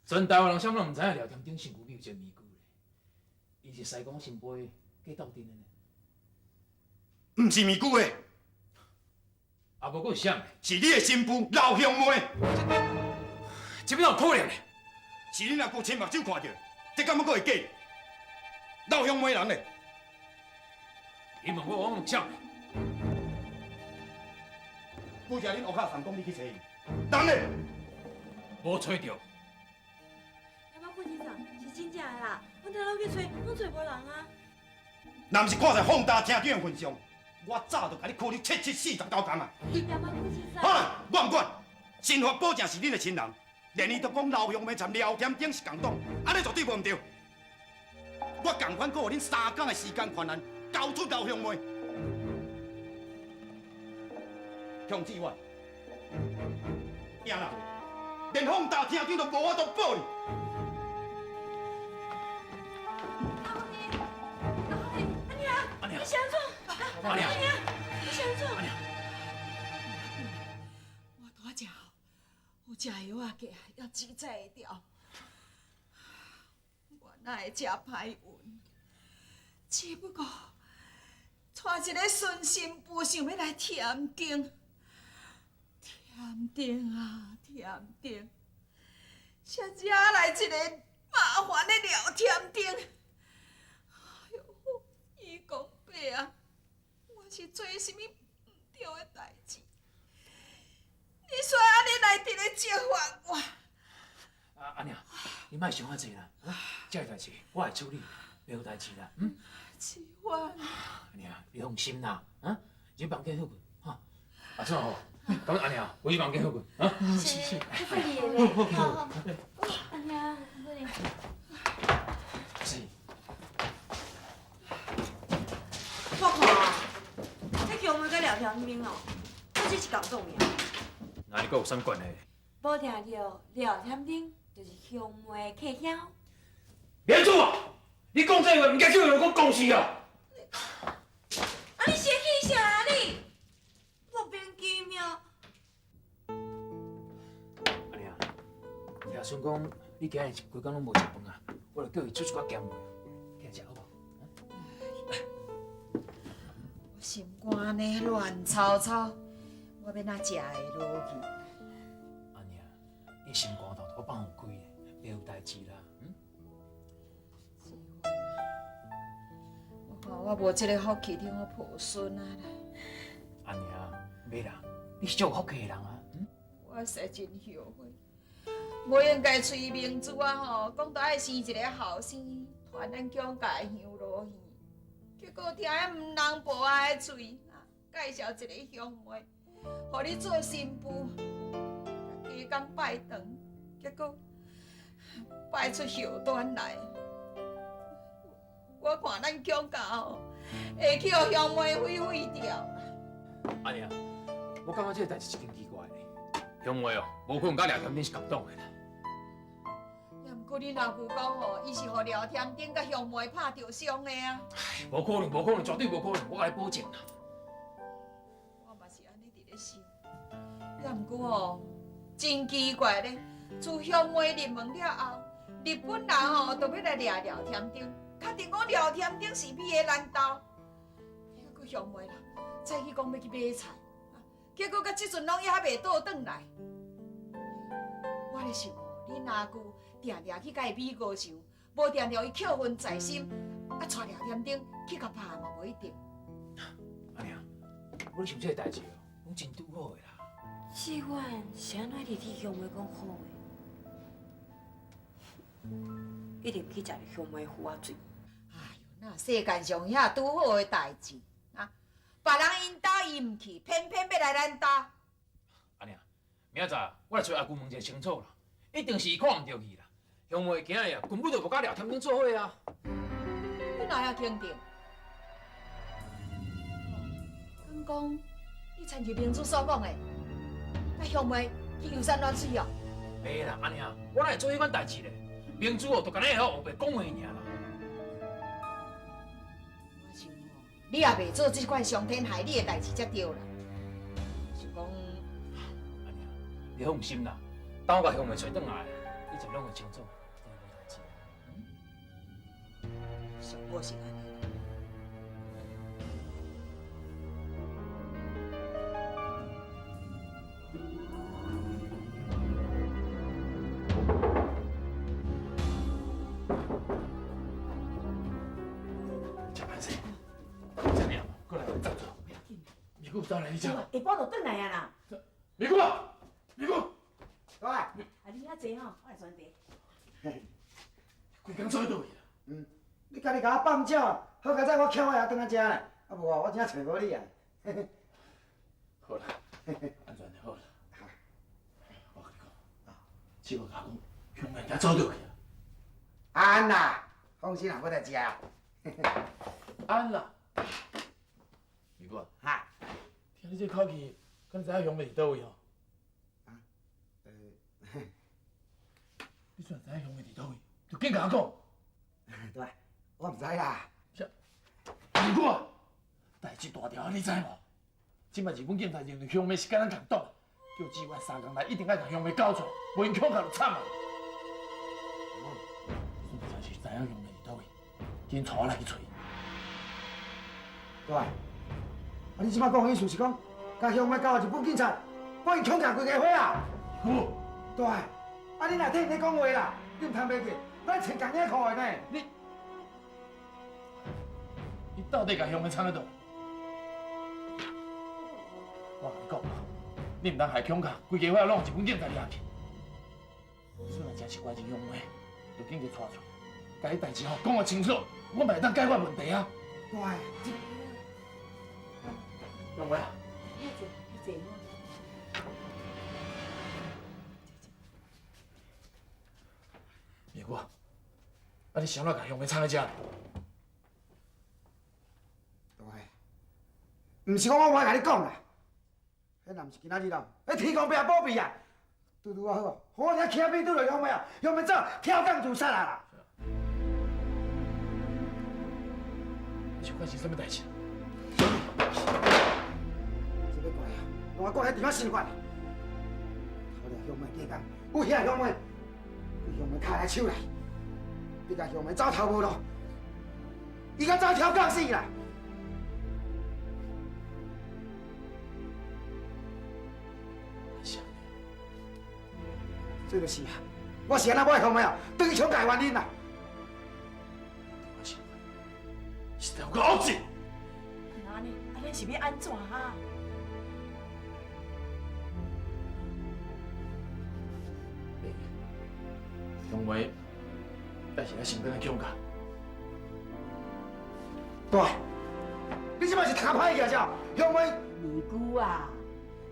全台灣人啥物攏毋知影廖添丁身軀邊有一個美女咧，伊是西貢新婦計鬥陣的呢。毋是美女的。啊，無閣是啥？是你的新婦劉香梅。這欲哪有可能呢？是恁阿舅親目睭看著，這敢猶閣會假？劉香梅人咧？伊問我，我問啥？拄才恁烏卡送講你去揣伊，人咧？無揣著。野馬副警長是真正的啦，阮頭路去揣，攏揣無人啊。若毋是看在放大廳長的份上，我早就共你拘你七七四十九工啊！野馬副警長。好啦，我毋管，新法保證是恁的親人，連伊都講劉香梅參廖添丁是仝黨，按呢絕對無毋對。我仝款閣予恁3工的時間權限，交出劉香梅。強志遠，贏啦！連放大廳長都無法度保你。阿母阿母阿娘，阿娘，你是按怎？阿娘，你是按怎？阿娘，我拄仔食有食藥仔過，猶記載會牢。我哪會這歹運？只不過娶一个孫新婦，想欲來添丁，添丁啊，添丁，才惹來一個麻煩的廖添丁。哎喲，伊公伯啊，我是做啥物毋對的代誌？你煞按呢來佇咧責罰我？阿阿娘，你莫想遐濟啦，這个代誌我會處理，袂有代誌啦，嗯。志遠，阿娘，你放心啦，啊，入房間歇睏，哈。阿怎好？咁阿娘，我去房間歇睏，啊。是是，去你的咧。好好。阿娘，過來。是。我看啊，彼香梅佮廖添丁哦，我只是共黨爾。那你閣有啥物關係？無聽著廖添丁就是香梅的客兄。明珠啊，你講這話，毋驚叫人講公事啊！啊！你生氣啥啊你？莫名其妙。阿娘，聽孫講你今日規工攏無食飯啊，我就叫伊煮一寡鹹糜，起來食好無？我心肝呢亂糟糟，我欲哪食會落去？阿娘，你心肝頭都放予開咧，袂有代誌啦。嗯？我看我無這个福氣，疼我抱孫啊啦。阿娘，袂啦，你是足有福氣的人啊。嗯？我實在真後悔，無應該催明珠啊吼，講著愛生一个後生，傳咱蔣家的香爐耳。結果聽彼毋人婆仔的喙，介紹一个香妹，予你做新婦，加工拜堂，結果拜出禍端來。我看咱蔣家吼，會去予香妹毀毀掉。阿娘，我感覺這个代誌真奇怪咧。香妹哦，無可能佮廖添丁是仝黨的啦。也毋過恁阿舅講吼，伊是予廖添丁佮香妹拍著傷的啊。無可能，無可能，絕對無可能，我共你保證啦。我嘛是按呢佇咧想，也毋過吼，真奇怪咧。自香妹入門了後，日本人吼就欲來掠廖添丁，確定講廖添丁是佇咱兜。彼個香妹啦，早起講欲去買菜，結果到這陣攏猶未倒轉來。我咧想，恁阿舅定定去共伊比高仇，無定定伊扣恨在心，啊，帶廖添丁去共拍嘛無一定。阿娘，我咧想這个代誌哦，攏真拄好的啦。志遠是按怎佇替香妹講好話？一定去食著香妹婦仔水。哎喲，哪世間上遐拄好的代誌啊？別人𪜶兜伊毋去，偏偏欲來咱兜。阿娘，明仔載我來揣阿舅問一下清楚啦，一定是伊看毋著去啦。香妹今日啊，根本就無佮廖添丁做伙啊。你哪遐肯定？敢講你親像明珠所講的，佮香妹去遊山玩水哦？袂啦，阿娘，我哪會做彼款代誌咧？明珠哦，就干焦會曉烏白講話爾啦。我想哦，你也袂做這款傷天害理的代誌才對啦。是講，阿娘，你放心啦，等我共香妹揣轉來，一切攏會清楚，就無代誌。上好是按呢。食歹勢，這爾，過來走走。美姑走來，你食。下晡就轉來啊啦。美姑啊，美姑。喂。啊，你遐坐吼，我來傳茶。規工做佗去啦？嗯，你家己共我放鳥，好佳哉我巧我也轉來遮呢。啊無啊，我真正揣無你啊。好啦，安全就好啦。我共你講，七哥共我講，鄉民才走倒去啊。安啦，放心啦，無代誌啊。安啦。美姑啊，哈，聽你這口氣，敢知影鄉妹佇佗位吼？啊？你雖然知影鄉妹佇佗位，就緊共我講。對，我毋知啦。啥？美姑啊，代誌大條，你知無？這擺日本警察認為鄉妹是佮咱共黨，叫志願三工內一定愛共鄉妹交出來，無𪜶恐嚇就慘啊！你真是知影鄉妹佇佗位，緊帶我來去揣。對，啊你這擺講的意思是講，共鄉妹交予日本警察，我𪜶恐嚇規家伙啊？有。對，啊你若聽𪜶咧講話啦，你毋通袂記，咱穿仝領褲的呢。你到底共鄉妹藏佇佗？我共你講，你毋通害恐嚇，規家伙攏予日本警察掠去。你若真是關心鄉妹，就緊去帶出來，共彼代誌吼講予清楚，我嘛會當解決問題啊。對，鄉妹啊，你坐，你坐。美姑啊，啊你是按怎共鄉妹藏佇遮？對，毋是講我無愛共你講啦，彼若毋是今仔日啦，彼天公伯保庇啊，拄拄仔好，予我遮騎馬拄著鄉妹啊，鄉妹走跳江自殺啊啦！你是發生啥物代誌？這个怪啊，攏我掛彼地方生活。偷掠鄉妹加工，有遐鄉妹，對鄉妹跤來手來，你共鄉妹走投無路，伊敢走跳江死啦！啥？這就是啊，我是按怎愛鄉妹啊，轉去搶界原因啦。我是實在有夠惡質。那按呢？啊，咱是欲按怎哈？鄉妹，但是咱先轉來恐嚇。對，你這擺是讀歹去啊？這鄉妹。二姑啊，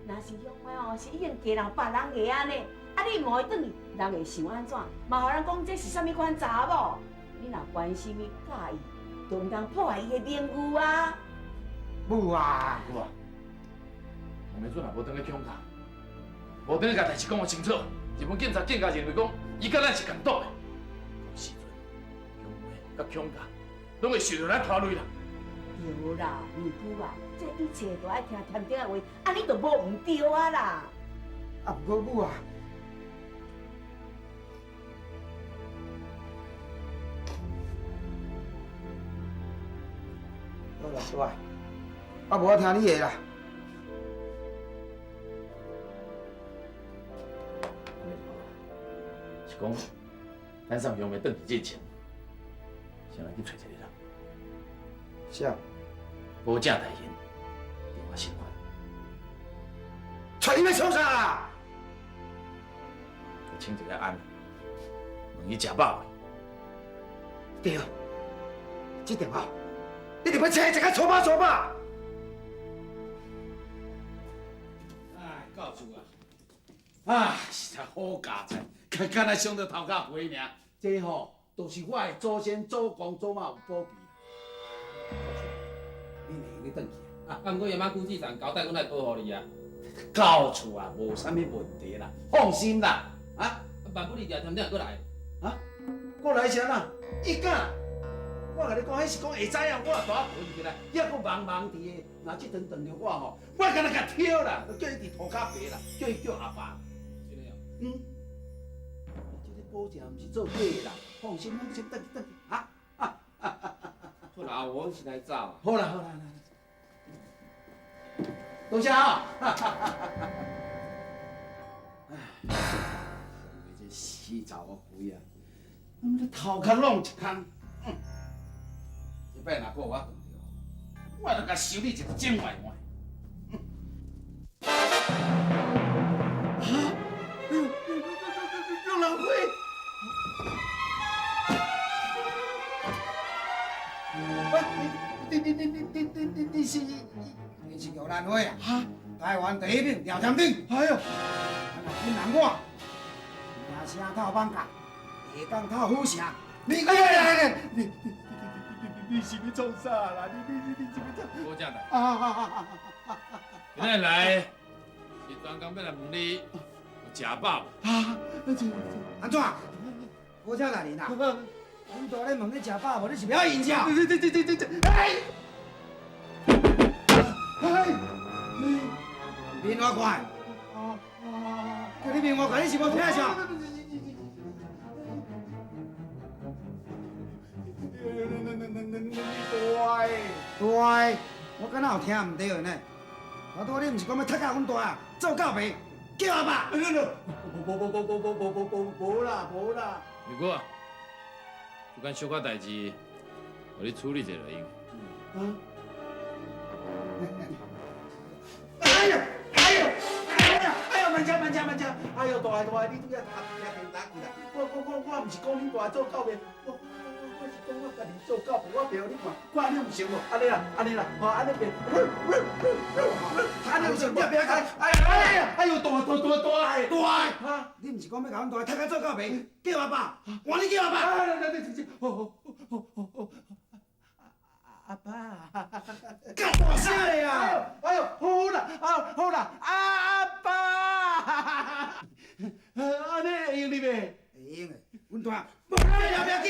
若是鄉妹哦，是已經嫁人別人个按呢，啊你毋予伊轉去，人會想按怎？嘛予人講這是啥物款查某？你若關心伊、佮意，就毋通破壞伊的名譽啊！母啊！母啊！鄉妹陣若無轉去恐嚇，無轉去共代誌講予清楚，日本警察更加認為講，伊佮咱是仝黨的。到時陣，鄉妹佮恐嚇，攏會受著咱拖累啦。對啦，二姑啊，這一切都愛聽添丁的話，按呢就無毋對啊啦。啊，毋過母啊，好啦，對，啊，無我聽你的啦。是講，咱送鄉妹轉去之前，先來去揣一个人。啥？保正代言，電話新聞。揣伊欲創啥啦？就請一个安，問伊食飽未？對，這電話你著欲請伊食甲粗飽粗飽。哎，教授啊，啊，實在好佳哉，敢若想著頭殼皮爾。這吼，都是我的祖先、祖公、祖媽有保庇。你會用得轉去啊？啊，毋過山久志上交代阮來保護你啊。到厝啊，無啥物問題啦，放心啦。啊，萬不利掠添丁會閣來。啊，閣來是按怎？伊敢？我共你講，彼是講會知影，我也蹛睏起來，抑閣茫茫佇个，若這陣撞著我吼，我敢若共挑啦，叫伊佇塗跤爬啦，叫伊叫阿爸。真的哦。嗯。這个保证毋是做假的啦，放心放心，转去转去，哈。好啦，阿我先来走啊。好啦好啦，来，多谢啊。哎，这死查某鬼啊，啊，这头壳拢一空。这摆若阁予我撞著，我就共修理一个整歪歪。哈！玉兰花，你是？你是玉兰花啊？哈！台湾第一名廖添丁。哎呦！啊，若恁人我，名声透放假，下岗透府城。你哎呀！你是欲创啥啦？你是欲创？无正代。啊啊啊啊！今日来是专工欲来问你有食饱无？啊！按怎？无正大人啊！阮大咧问你食饱无？你是欲晓应者？这哎！哎！面偌快？叫你面偌快，你是无听啥？大大，我敢若有听毋对呢？头拄仔你毋是讲欲踢甲阮大啊，做狗爸，叫阿爸。无无无无无无无无无啦无啦。如果这间小可代志，予你处理一下就用。啊！哎呀！哎呦！哎呀！哎呦！慢吃慢吃慢吃！哎呦，大大，你拄仔听听打起来，我毋是讲恁大做狗爸，我是讲我家己做狗爸，我袂予你看，看按呢有成无？按呢啦，按呢啦，吼，按呢变，按呢有成，你别开！哎呀哎呦，大大大大大！哈！你毋是讲欲共阮大踢甲做狗爸？叫阿爸，换你叫阿爸。哎，对对对，好好好好好。阿爸，较大声咧啊！哎呦，好啦，啊好啦，阿爸，按呢会用哩袂？会用的，阮大，无你也袂惊。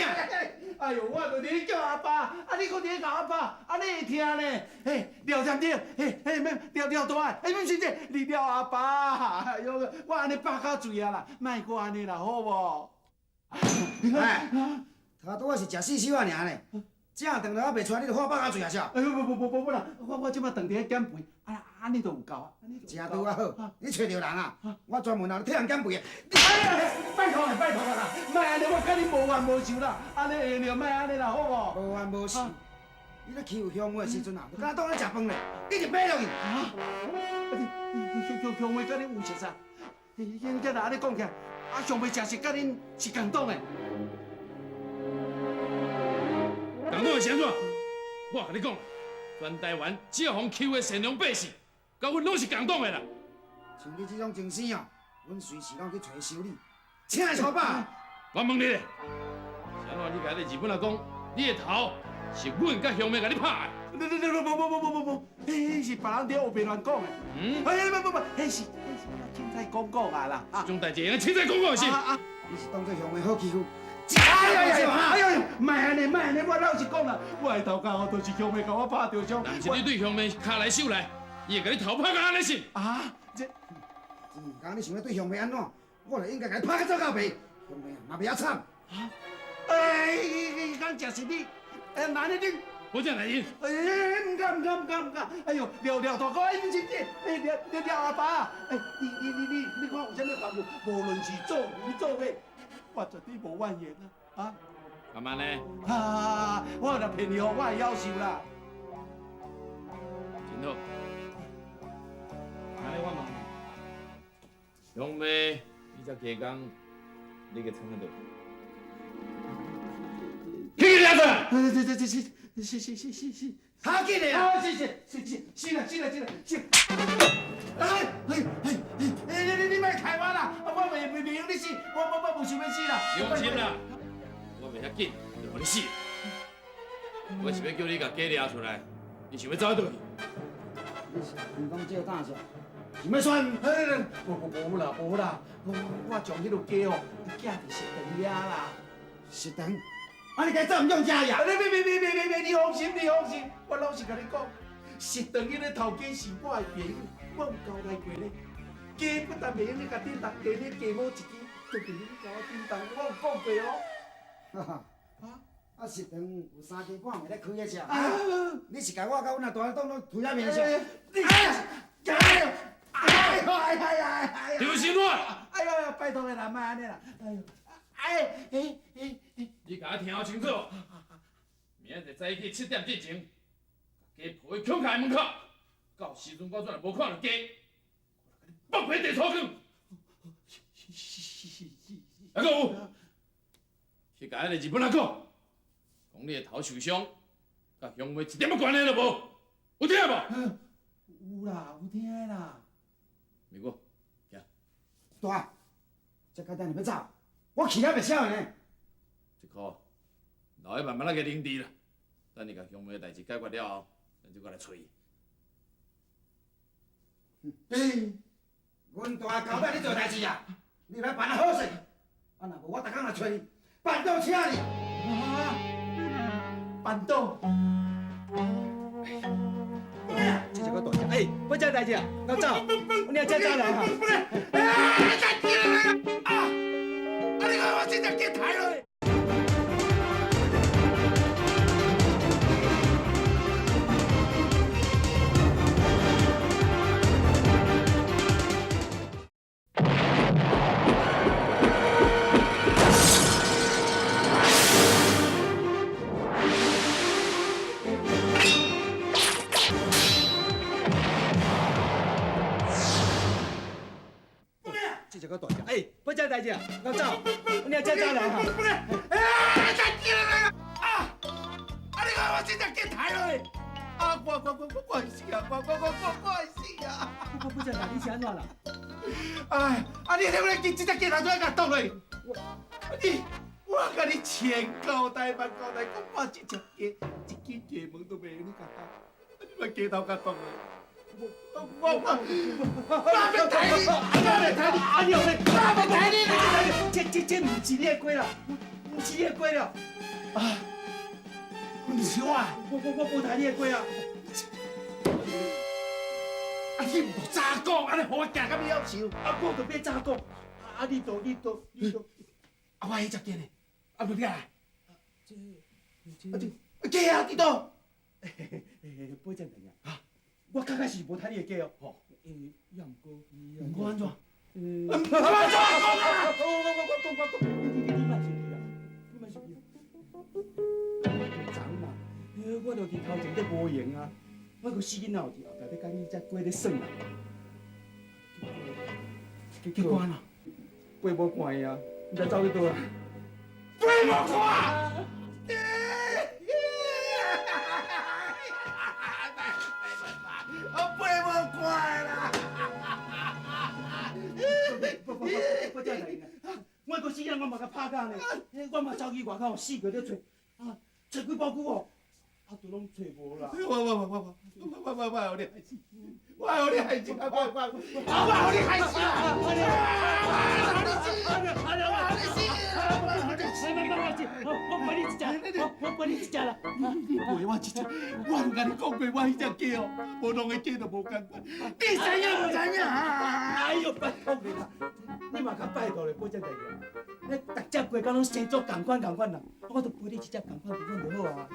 哎呦，我就伫咧叫阿爸，啊你阁伫咧叫阿爸，按呢会听呢？嘿，廖添丁，嘿嘿，免廖廖大，哎，毋是这，你廖阿爸，哎呦，我按呢饱较醉啊啦，莫阁按呢啦，好无？哎，头拄仔是食四手仔尔呢。正顿了还袂出来，你就发饱甲醉啊？啥？哎呦，无无无无无啦！我这摆顿伫咧减肥，啊按呢就有够啊！真拄仔好，你揣著人啊！我专门啊替人减肥的。哎呀，拜托啦，拜托啦，莫按呢，我佮你无冤无仇啦，按呢会了，莫按呢啦，好无？无冤无仇，你咧欺负乡妹的时阵啊，就敢若当咧食饭咧，你就爬落去。啊！你乡妹佮你有熟啥？你这若按呢讲起来，啊乡妹真是佮恁是仝党的。仝党是按怎？我共你讲，全台湾只要予欺负的善良百姓，佮阮拢是仝党的啦。像你这种情形哦，阮随时拢去揣修理，请来粗饱。我问你咧，是按怎你共彼个日本仔讲，你的头是阮佮乡妹共你拍的？你你你无无无无无无，彼是别人伫乌白乱讲的。嗯？哎不不不，彼是凊彩讲讲啊啦。这种代志会用凊彩讲讲是？你是当作乡妹好欺负？哎呀呀！哎呦，莫按呢，莫按呢，我老实讲啦，我的头壳吼都是乡妹共我拍著伤。若毋是你对乡妹跤来手来，伊会共你头拍甲按呢是？啊，这，真毋甘你想欲对乡妹按怎，我就应该共你拍甲做狗爸，乡妹啊嘛袂晓惨。啊？哎，伊讲真是你，哎，按呢你。我这来因。哎，毋敢毋敢毋敢毋敢！哎呦，廖廖大哥，哎，毋是这，哎，廖廖廖阿爸，哎，你看有啥物烦恼？无论是做鱼做尾，我绝对无怨言啊！啊？干嘛呢？啊！我若骗你哦，我会夭寿啦。真好。按呢我问你，乡妹，你这加工，你去创佗落？去去掠出来！这这这这。是是是是是，较紧的啊！是是是是是啦是啦是啦是。哎哎哎哎！你你你莫开我啦！我袂袂袂用你死，我无想欲死啦！你放心啦，我袂遐紧就予你死。我是欲叫你共鸡掠出来，你想欲走佗去？你是天公照胆是？想欲选？哎，无无无啦无啦，我将彼个鸡哦寄伫食堂遐啦。食堂？啊！你该走毋用食呀？你别别别别别别！你放心，你放心，我老实共你讲，食堂彼个头家是我的朋友，我有交代过咧。鸡不但袂用你家己六家咧鸡毛一支，昨日你共我叮当，我有讲过哦。哈哈，啊，食堂有三更半暝咧开咧食，你是共我佮阮阿大当做推仔面食？你，哎呀，哎呦，哎呀呀，哎呀！张新发，哎呦，拜托你啦，莫按呢啦，哎呦，哎，哎哎哎，你共我听好清楚，明仔载早起7点之前，鸡抱去孔家门口，到时阵我转来无看著鸡，我就共你剥皮地粗光。是是是是是。还阁有，去共彼个日本仔讲，讲你的头受伤，佮乡妹一点仔关系都无，有听无？有啦，有听啦。美国，行。大，这简单就欲走，我气还袂消呢。这箍留去慢慢仔给冷治啦。等你共乡妹的代志解决了后，咱就过来揣伊。欸，阮大交代你做代志啊，你来办得好势。啊，若无我逐工来揣你，办桌请你。啊，办桌。这一个大只，哎，不这代志啊，我走，你也这走来哈。哎，再见啊！啊，你看我真正鸡刣落。这一个大只，哎，不这代志啊，我走，你也这走来哈。哎，再见啊！啊，你看我真正鸡刣落。啊，我我我我我会死啊！我我我我我会死啊！我不这代你是按怎啦？哎，啊你你你这只鸡头都爱共剁落？我你我共你千交代万交代，讲我这只鸡一支鸡毛都袂用你共打，你把鸡头共剁落。我我我我欲刣你！我欲刣你！阿你我欲刣你！这毋是你的鸡啦，毋是你的鸡啦！啊，毋是我，我无刣你的鸡啊！啊，你毋早讲，按呢予我行到尾晓受。啊，我就欲早讲，啊，你都你都你都，啊，我彼只鸡呢？啊，无掠来。这这鸡啊，伫佗？保证代啊！我确实是无刣你的鸡哦。吼，也毋过，毋过按怎？毋过按怎讲啊？我讲我讲，你莫生气啦，你莫生气。昨嘛，我就伫头前咧无闲啊，我个死囡仔有伫后壁咧共你只鸡咧耍啊。结果按怎？鸡无看伊啊，毋知走去佗啊。鸡无看。我飞无看啦！我这来啊！我个死人我嘛共拍假呢，我嘛走去外口四界咧揣，啊，揣几包久哦，啊，都拢揣无啦。我我我我我我我予你害死！我予你害死！我我我我予你害死啊！我予你死！我予你死！我陪你一只，我陪你一只啦。你陪我一只，我有共你讲过，我彼只鸡哦，无两个鸡都无仝款。你知影无知影？哎呦，拜托你啦，你嘛较拜托咧，保证代志啊。你逐只鸡敢拢生做仝款仝款啦，我就陪你一只仝款仝款就好啊。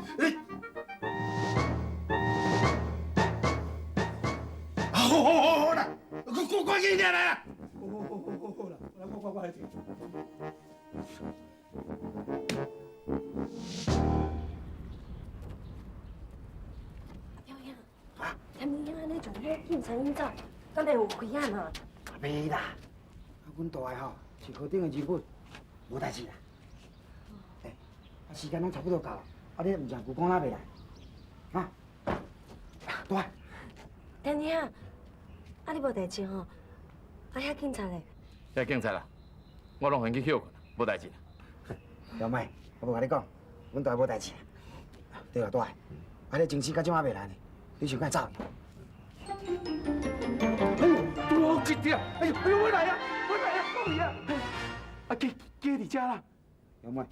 好好好好啦，我我赶紧来啦。好好好好好啦，来我我我来提。阿飘兄，啊，他们兄安呢从遐警察因走，敢会有危险啊？袂啦，啊，阮大的吼是何等的人物，无代志啦。欸，啊，时间拢差不多到了，啊，你毋是旧讲哪袂来？啊，大。天兄，啊你无代志吼？啊遐警察咧？遐警察啦，我拢还去歇睏，无代志啦。小妹，我无共你讲，阮大无代志。对啦，大，啊你情绪到这马袂来呢？你想敢走去？哎呦，我去掉！哎呦，哎呦，我来啊，我来啊，我来啊！啊，鸡鸡伫遮啦。小妹。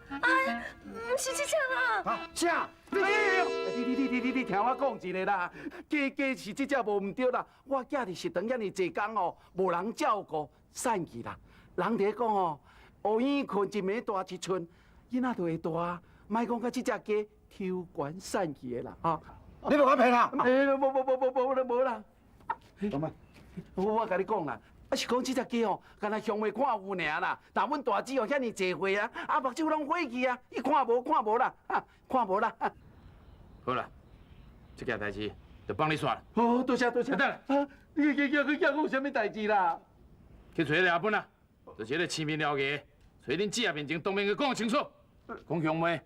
哎，毋是這隻啦。啊，啥？你你你你你你聽我講一下啦，雞雞是這隻無毋對啦。我囝佇食堂遐爾濟工哦，無人照顧，散去啦。人佇咧講哦，烏蠅睏一暝大一寸，囡仔就會大。莫講甲這隻雞抽懸散去的啦，吼！你無講騙啦？欸，無無無無無無啦。講咩？我共你講啦，啊是講這隻雞吼，敢若鄉下看有爾啦。但阮大姊哦遐爾濟歲啊，啊目睭攏花去啊，伊看無看無啦，看無啦。好啦，這件代誌就放你煞啦。好，多謝多謝。等下，你你你你講有啥物代誌啦？去揣那個阿本啊，就是彼個青面獠牙，揣恁姊仔面前當面去講清楚，講鄉妹，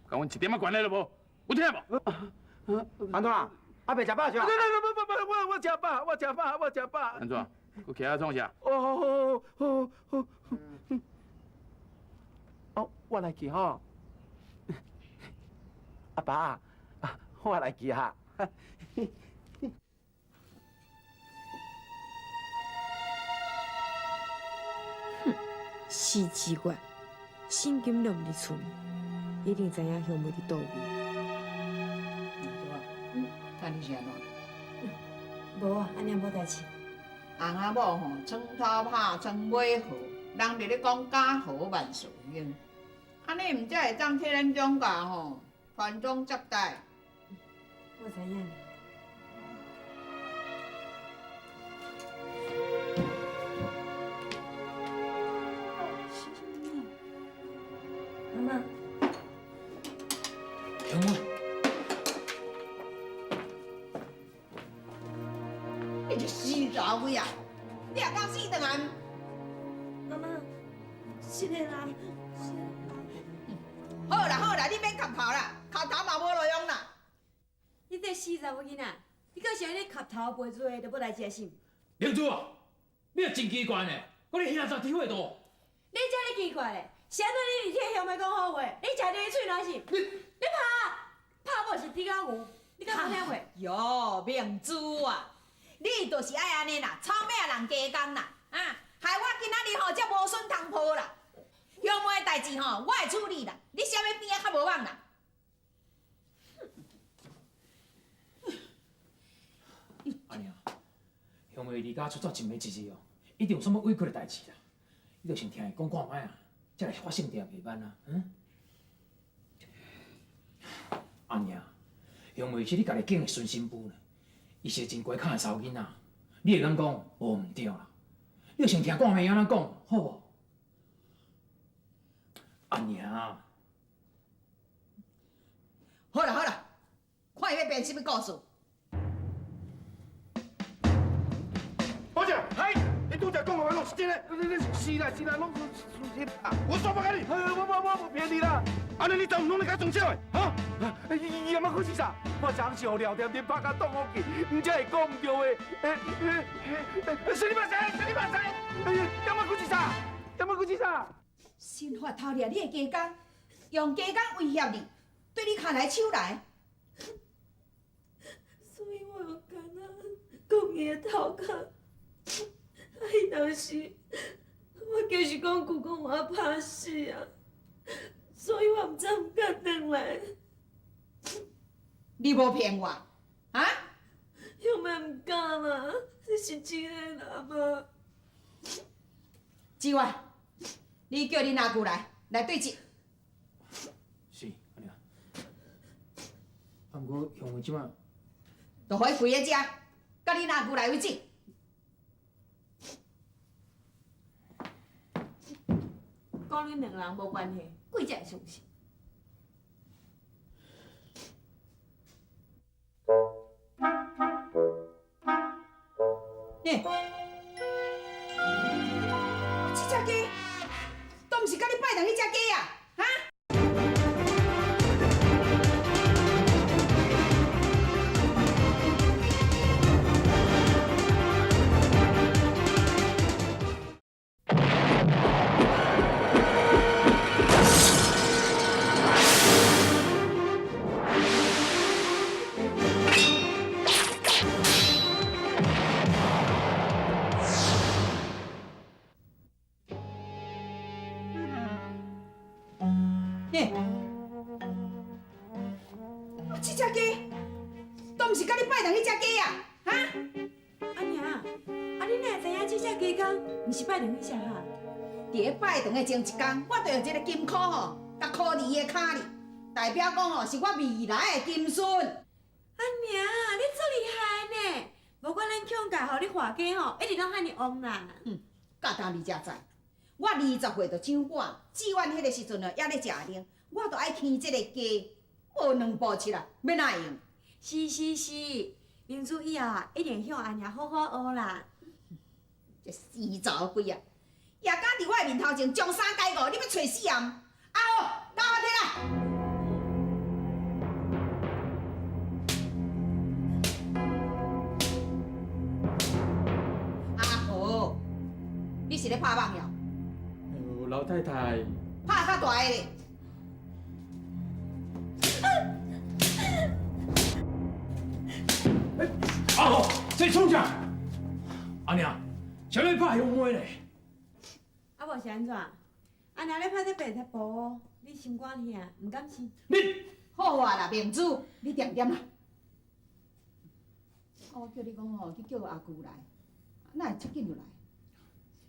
佮阮一點仔關係都無，有聽無？按怎？阿伯食飽是吧？不不不不，我食飽，我食飽，我食飽。按怎？閣徛遐創啥？哦，好好好。哦，我來去吼。阿爸，我來去哈。哼，死奇怪，沈金拢毋佇厝，一定知影香妹佇佗位。看你是按怎？無啊，按呢無代誌。翁仔某吼，床頭拍，床尾和，人佇咧講家和萬事興，按呢毋才會當替咱掌家吼傳宗接代。我知影。媽媽。香妹。你這死查某仔，你也敢死轉來？媽媽，是的啦，是的。好啦好啦，你免磕頭啦，磕頭嘛無路用啦。你這死查某囡仔，你閣想你磕頭賠罪就無代誌啊是？玲珠啊，你也真奇怪呢，閣你兄弟體會到。你這爾奇怪咧，是按怎你佇替鄉妹講好話，你食著伊喙瀾是？你拍拍無是豬狗牛，你敢無聽過？喲，明珠啊！你就是愛按呢啦，臭命人加工啦，啊，害我今仔日吼才無筍通抱啦。鄉妹的代誌吼，我會處理啦。你啥物邊仔較無網啦？阿娘，鄉妹離家出走一暝一日哦，一定有啥物委屈的代誌啦。你著先聽伊講看覓啊，才來發性定袂慢啊。嗯？阿娘，鄉妹是你家己揀的孫新婦呢。伊是個真乖巧的查某囡仔，你會當講無毋對啦。你著先聽看覓按怎講，好無？阿娘，好啦好啦，看伊欲編啥物故事。保正，嗨，你拄才講的話攏是真的？是啦是啦，攏是事實啦。我煞無共你，我無騙你啦。按呢你怎毋攏咧共裝痟的？哈？伊阿媽閣是啥？我昨昏予廖添丁拍甲擋風去，毋才會講毋對話。是你嘛知？是你嘛知？阿媽閣是啥？阿媽閣是啥？新發偷掠你的雞公，用雞公威脅你，對你跤來手來。所以我有敢若講伊的頭殼。啊，彼當時我就是講句講我拍死啊，所以我毋才毋敢轉來。你無騙我，啊？香妹毋敢啦，這是真的啦，媽。志遠，你叫恁阿舅來，來對質。是，阿娘。啊，毋過香妹這擺，就予伊跪佇遮，佮恁阿舅來為止。講恁兩人無關係，鬼才會相信。欸，這隻雞，都毋是佮你拜堂彼隻雞啊，哈？嘿，啊，這隻雞，都毋是佮你拜堂彼隻雞啊？哈？阿娘，啊你哪會知影這隻雞公毋是拜堂彼隻哈？佇咧拜堂的前一工，我就用這個金箍吼，共箍佇伊的跤裡，代表講吼是我未來的金孫。阿娘，你足厲害呢！無管咱恐教予你化雞吼，一直攏遐爾旺啦。嗯，到今你才知，我20岁就掌管，志愿彼个时阵哦，犹咧食奶，我就爱牵这个鸡，无两步七啊，欲哪会用？是是是，明珠以后啊，一定向阿娘好好学啦。这死查某鬼啊，也敢伫我的面头前将衫解五，你欲揣死啊？阿豪，交我摕来。阿豪，你是咧拍网哟？老太太。拍较大个咧。阿豪，这创啥？阿娘，啥咧拍乡妹咧？啊，无是按怎？阿娘咧拍这白铁布，你心肝疼，毋敢信？你好啊啦，明珠，你恬恬啦。啊，我叫你讲吼，去叫阿舅来，哪会遮紧就来？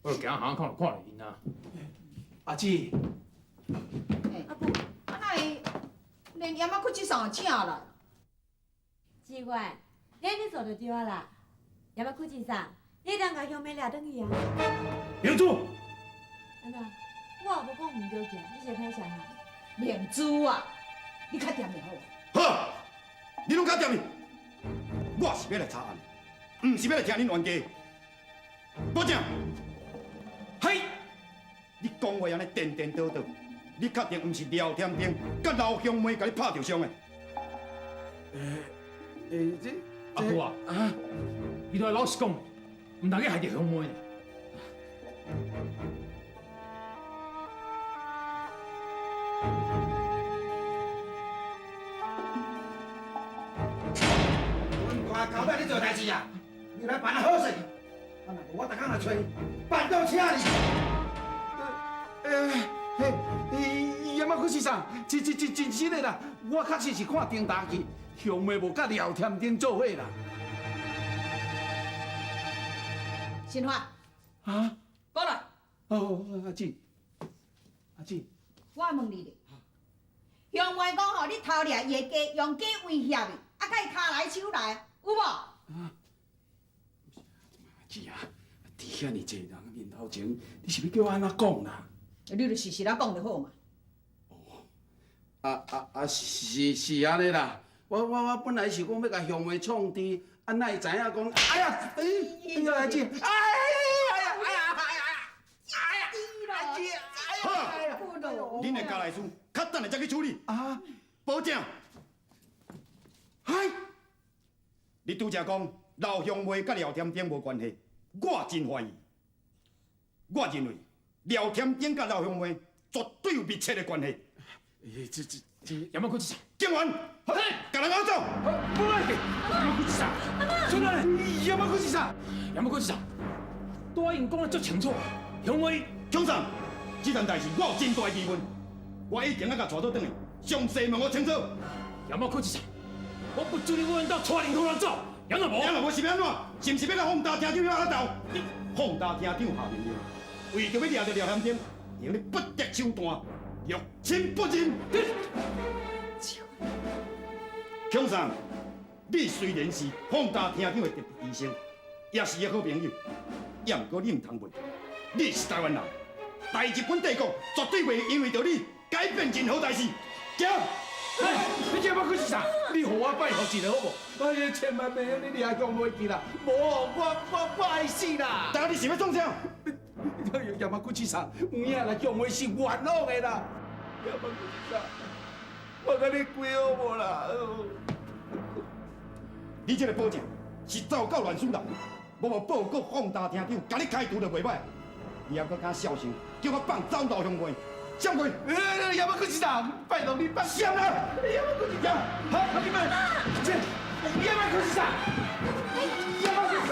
我就行巷口就看著𪜶啊。阿姊。阿母，啊哪会连盐仔骨子送请来？志远，你按呢做就对啊啦。盐仔骨子送，你会当共乡妹掠转去啊？明珠。按怎？我也无讲毋对去啊，你是歹势哈？明珠啊，你较恬就好。好，你拢较恬去。我是欲来查案，毋是欲来听恁冤家。保证。嘿，你讲话按呢颠颠倒倒，你确定毋是廖添丁佮刘香梅共你拍著伤的？这阿舅啊，你都爱老实讲，毋通去害著香妹。阮大交代你做代志啊，你来办啊好势，啊若无我逐工来揣你，办到请你。嘿，盐仔骨先生，真真真真实的啦，我确实是看丁大去，乡妹无佮廖添丁做伙啦。新发。啊？过来。哦，阿姊，阿姊。我问你咧，乡妹讲吼，你偷掠伊的鸡，用鸡威胁伊，啊，佮伊跤来手来，有无？啊，阿姊啊，伫遐尔济人面头前，你是欲叫我按怎讲啦？你就实实仔讲就好嘛。是是按呢啦。我本来是讲欲共乡妹创治，啊，哪会知影讲？哎呀，哎呀，阿姊，哎呀哎呀哎呀哎呀，阿姊，好，恁的家内事，较等下才去处理。啊，保证。嗨，你拄才讲刘香梅佮廖添丁无关系，我真怀疑。我认为廖添丁佮刘香梅绝对有密切的关系。这，盐仔骨子警员，好，共人押走。不爱去，盐仔骨子出来，盐仔骨子盐仔骨子拄仔𪜶讲得足清楚，香梅，强上，这件代志我有真大疑问，我一定爱共带倒转去，详细问我清楚。盐仔骨子我不准你阮兜带任何人走，盐若无，盐若无是欲按怎？是毋是欲共放大厅长遐斗？你放大厅长下命令，为著欲掠著廖添丁，用你不择手段，六亲不认。强上，你虽然是放大厅长的特别医生，也是伊的好朋友，也毋过你毋通忘，你是台湾人，大日本帝国绝对袂因为著你改变任何代志。行。哎，你这要去是啥？你予我拜托一下好无？哎呀，千万袂用你掠强袂记啦，无我爱死啦！大家你是欲创啥？盐仔骨子上，有影啦，强妹是冤枉的啦。盐仔骨子上，我共你跪好无啦？你这个保证是走到乱死人，我无报告放大厅长，共你开除就袂歹。你还阁敢笑声，叫我放走刘香梅？闪开！哎，盐仔骨子上，拜托你放闪啦！盐仔骨子上，好，你们，这盐仔骨子上，盐仔骨子上，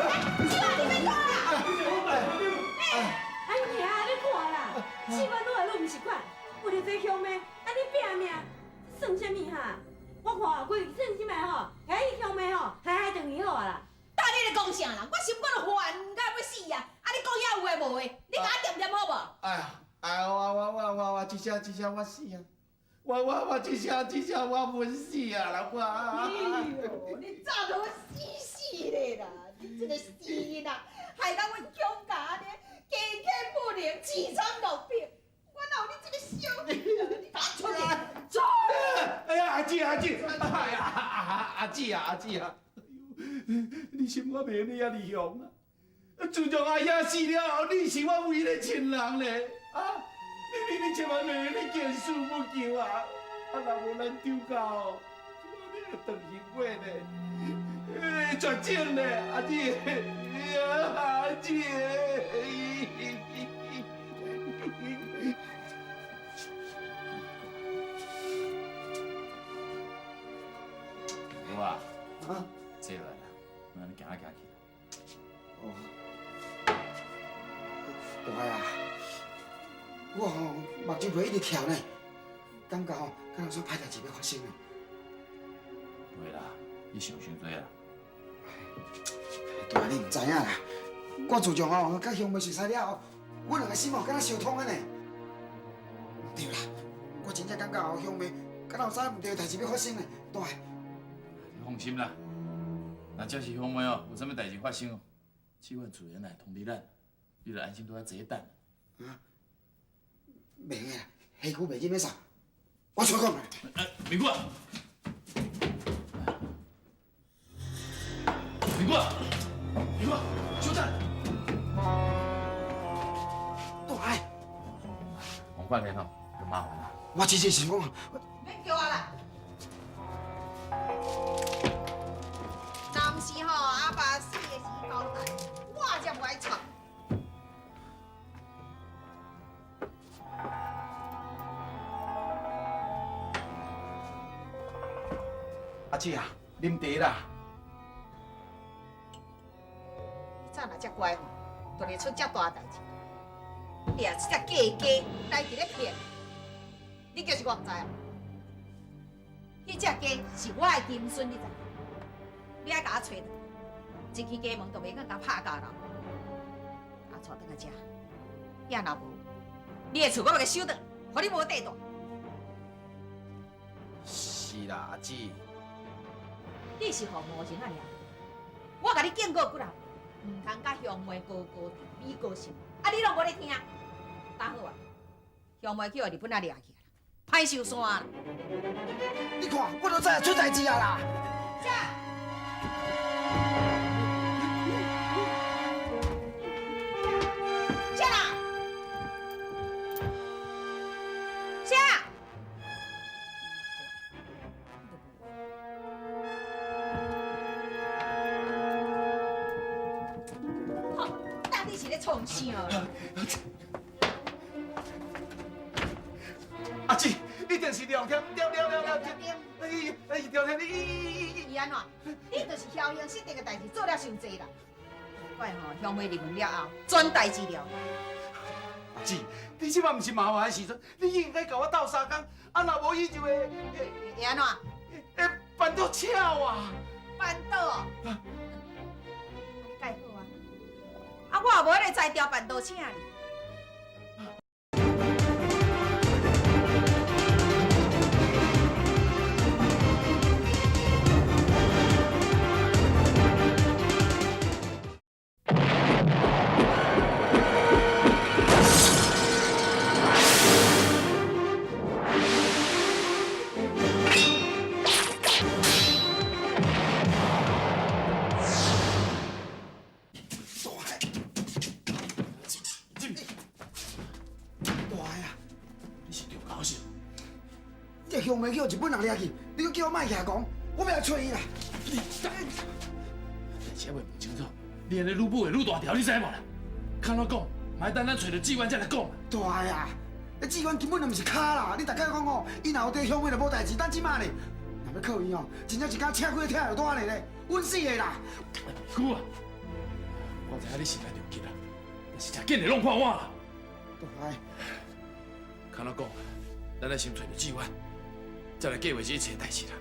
你别讲啦！阿娘，你看啦，气氛愈来愈毋是款，为著这乡妹，按呢你拼命，算啥物哈？我看规算啥物吼？哎，乡妹吼，害害转去好啊啦。到底咧讲啥啦？我心肝都烦甲欲死啊！啊，你讲遐有的无的，你共我恬恬好无？哎呀，哎，我我我我我这声这声我死啊！我我我这声这声我闷死啊啦！我。哎呦，你早就死死咧啦！你这个死囡仔，害到阮强家按呢，家境不宁，凄惨落魄。我哪有你这个小囡仔？你共我出去！走！哎呀，阿姊阿姊，哎呀，阿姊啊阿姊啊！你心我袂你遐尔凶啊！自从阿兄死了后，你是我唯一的亲人咧，啊！你你你千万袂你见死不救啊！啊，若无咱丢家哦，这你会断心血咧，绝情咧，阿姊，阿姊。好啊，啊，坐落来啦，莫按呢行来行去。哦，大啊，我吼目睭皮一直翘呢，感觉吼敢若说歹代志欲发生呢。袂啦，你想伤济啦。大你毋知影啦，我自从吼佮乡妹熟似了后，阮两个心吼敢若相通的呢。毋对啦，我真正感觉吼乡妹敢若有啥毋对的代志欲发生呢，大。你放心啦，若真是乡妹哦，有啥物代志发生哦，志远自然会通知咱，你就安心伫遐坐等。啊，袂用的啦，下久袂入欲扫，我出讲啦。哎，明哥，明哥，明哥，稍等。大爱，王冠联哦，就麻烦啦。我只是想讲，免叫我啦。若毋是吼，阿爸死的时交代，我才无爱吵。阿姊啊，啉茶啦。你早若遮乖吼，就袂出遮大代志。掠这只假鸡来伫咧骗，你叫是我毋知啊？彼只鸡是我的金孙，你知？你爱共我揣转，一去家门就袂阁共拍交流。共我带转来遮，也若无，你的厝我欲共收转，予你无地住。是啦，阿姊。你是予五成仔尔，我共你警告几若遍，毋通佮乡妹高高比高兴，啊你拢无咧听。打好啊，乡妹去予日本仔掠去啦，歹受山啦。你看，我都知影出代志啊啦。啥？啥啦？啥？吼，到底是咧创啥啦？阿姊，一定是聊天，聊聊聊聊天，哎哎，聊天你伊按怎？你就是侥幸失德的代志做了伤济啦。怪吼，乡妹入门了后，全代志了。阿姊，你这摆毋是麻烦的时阵，你应该共我斗相共，啊，若无伊就会会按怎？会办倒巧啊！办倒哦？啊，你盖好啊！啊，我也无彼个才调办桌请你。大啊！你是著猴是？这乡妹去予日本人掠去，你阁叫我莫徛讲，我欲来揣伊啦！你，代志还袂问清楚，你按呢愈补会愈大条，你知无啦？较怎讲，嘛爱等咱揣著志远才来讲。大啊！那志远根本就毋是跤啦！你逐摆讲哦，伊若有缀乡妹就无代志，等这摆呢，若欲靠伊哦，真正一工请几个拆药单咧，稳死的啦！久啊，我知影你心内着急啦，但是真紧会弄破碗啦。大。较怎讲，咱愛先揣著志遠，再來計劃這一切代誌啦。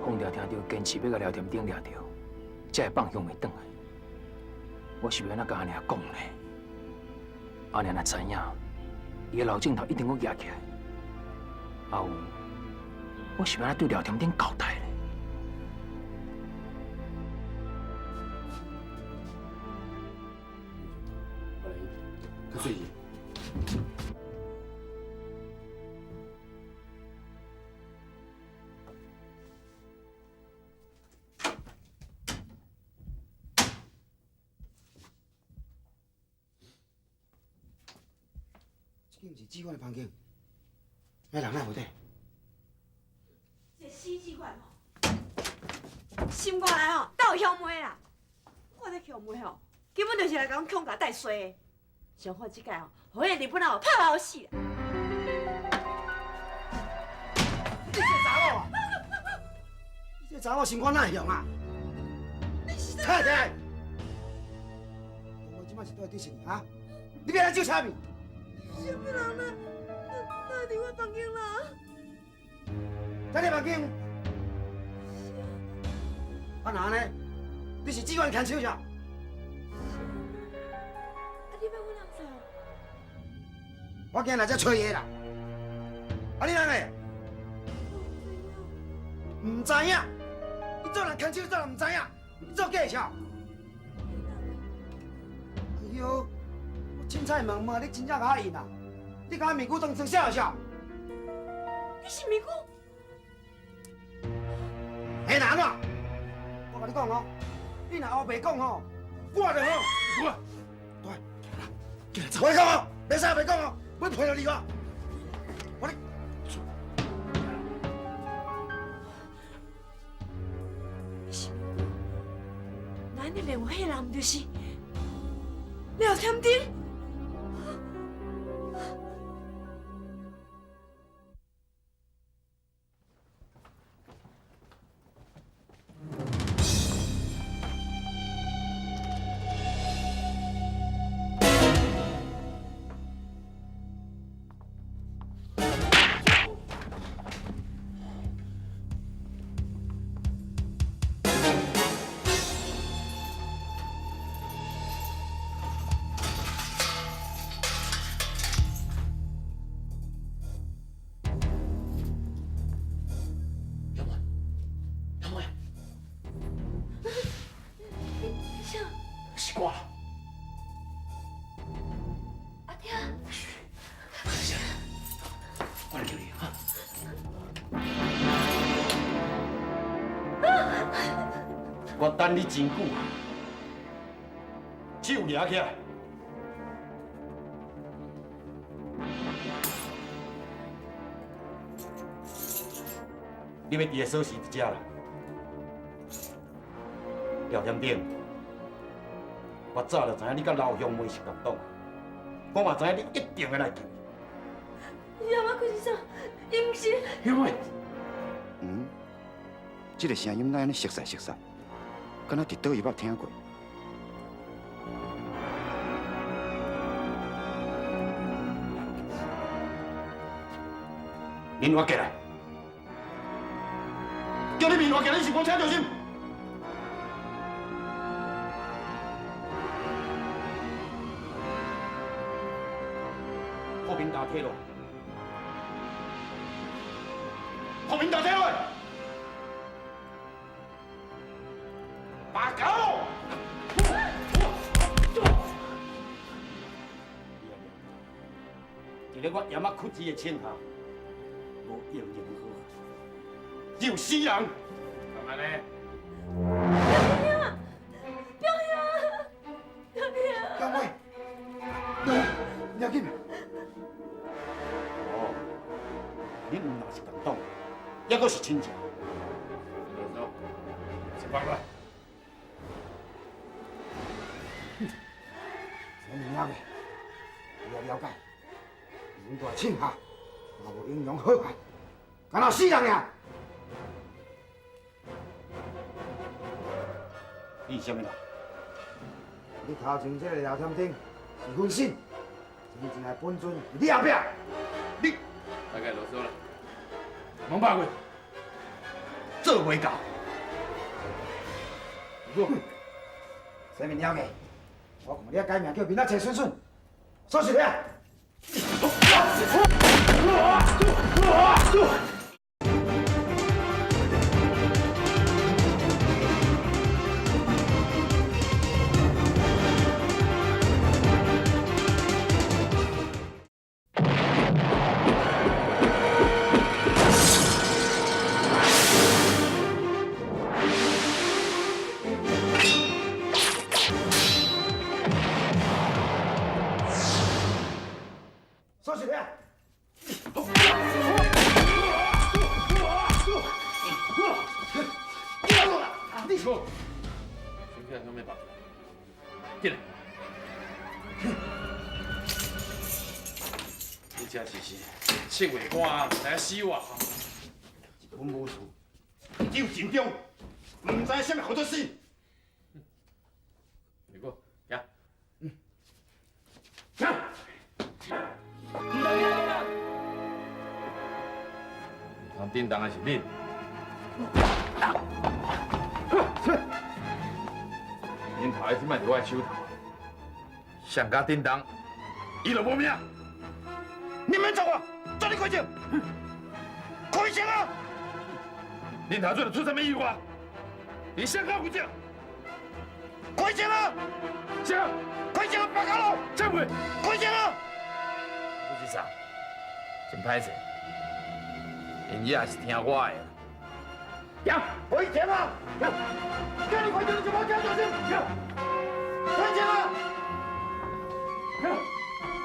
凤條聽著堅持欲共廖添丁掠著，才會放香妹轉來。我是欲按怎共阿娘講呢？阿娘若知影，伊的老鏡頭一定閣舉起來。啊有，我是欲按怎對廖添丁交代呢？我來，較注意。這間毋是志遠的房間，那人哪無佇？這個死志遠吼，心肝內吼斗香妹啦！我這香妹吼，根本就是來共阮恐嚇帶衰的。上好這擺吼，予彼個日本仔拍老死啦！你這查某啊！你這查某心肝哪會雄啊？太太，我這擺是倒來對你啊？你欲來救啥物？啥物人啦？哪佇我房間啦？在你房間？是啊。啊那呢？你是志願牽手啥？啊，你欲阮人怎？我今日來這揣伊啦。啊，你人呢？毋知影。你做人牽手做人毋知影，你做假的？哎喲！凊彩问问，你真正共我应啊？你共我面具当装笑笑？你是面具？嘿，哪怎？我共你讲哦，你若乌白讲吼，我就好。我，对，我讲哦，袂使白讲哦，我赔了你哦。我你，你是面具？那你电话彼人毋就是廖添丁？我等你真久，手举起来。你欲伫的锁匙伫遮啦，廖添丁，我早就知影你佮老乡妹是共党，我嘛知影你一定会来救伊。阿妈，可是啥？伊毋是。香妹。嗯，这个声音哪按呢熟似熟似？敢若伫佗位捌听过。面我过来，叫你面我过来，你是无听著是？破面大体落，破面大体落。伫咧我盐仔屈子的枪下，无英雄好汉，只有死人。干嘛呢？表兄，表兄，表兄，表妹，你要紧。哦，恁毋若是共党，抑阁是亲情。走，先放落。这物件个，你要了解。阮大枪下，嘛无英雄好汉，敢若死人爾。你是啥物人？你頭前這个廖添丁是分身，真正的本尊伫你後壁。你大概啰嗦啦，王百贵，做袂到。啥物了个？我看你改名叫明仔车顺顺，锁匙了。锁匙了。你好，先起来，向咩白？进来。你这是七月半，唔知影死活。日本武士只有尽忠，唔知啥物号做死。如果，行。行。唔通叮当的是恁。恁头这摆伫我的手头，上加叮当，伊就无命。你免走啊！抓你开枪！开枪啊！恁头做出啥物意外？你谁敢负责？开枪啊！谁？开枪啊！白卡路！这位，开枪啊！你是啥？真歹势，因也是听我的。行，开枪啊！叫你开枪，你就无听小心。开枪啊！开枪啊！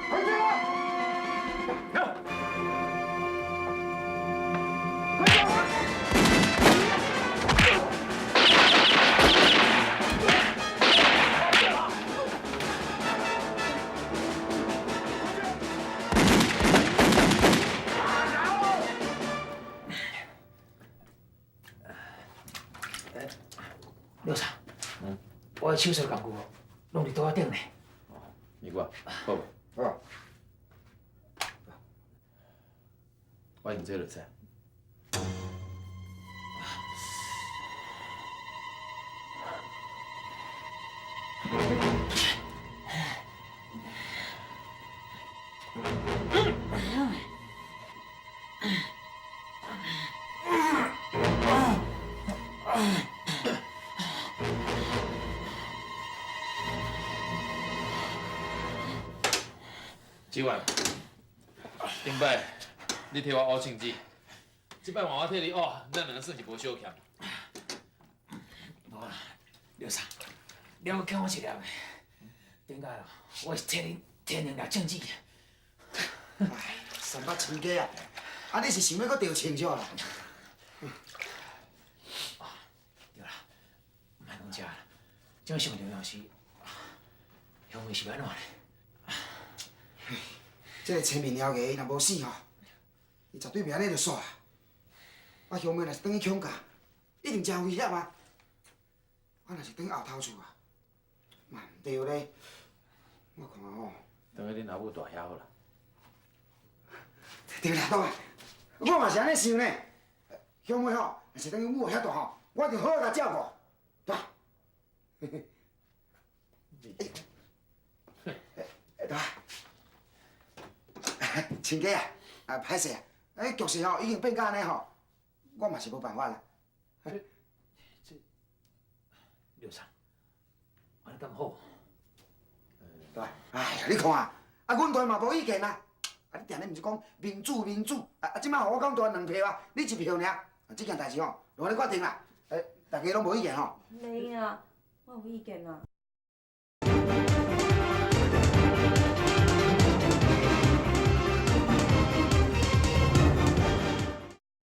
开枪啊！刘生，我的手术工具拢伫桌仔顶呢。你过，好。好。我用这就使。志远，顶摆你替我乌枪子，这摆换我替你乌，咱两个算是无相欠。无啦，刘三，你犹阁欠我一粒的。顶摆哦，我是替你提两粒枪子。哎，三百亲家啊，啊你是想欲阁著枪少啦？对啦，毋莫讲这啦，这上重要是，香妹是欲按怎咧？这个千面妖怪伊若无死吼，伊绝对袂按呢就煞。啊，香妹若是转去恐吓，一定真危险啊！啊，若是转后头厝啊，嘛毋对咧。我看吼，转去恁阿母大遐好啦。对啦，大，我嘛是按呢想呢。香妹吼，若是转去母遐大吼，我就好好共照顾。大，大。亲家啊，啊歹势啊，哎局势吼已经变甲按呢吼，我嘛是无办法啦。这刘生，按呢敢好？对，哎呀，你看啊，啊，阮大嘛无意见啊。啊，你定咧毋是讲民主民主，啊啊，这摆予我讲大两票啊，你一票尔，啊，这件代志吼，就按呢决定啦。哎，大家拢无意见吼？袂啊，我有意见啊。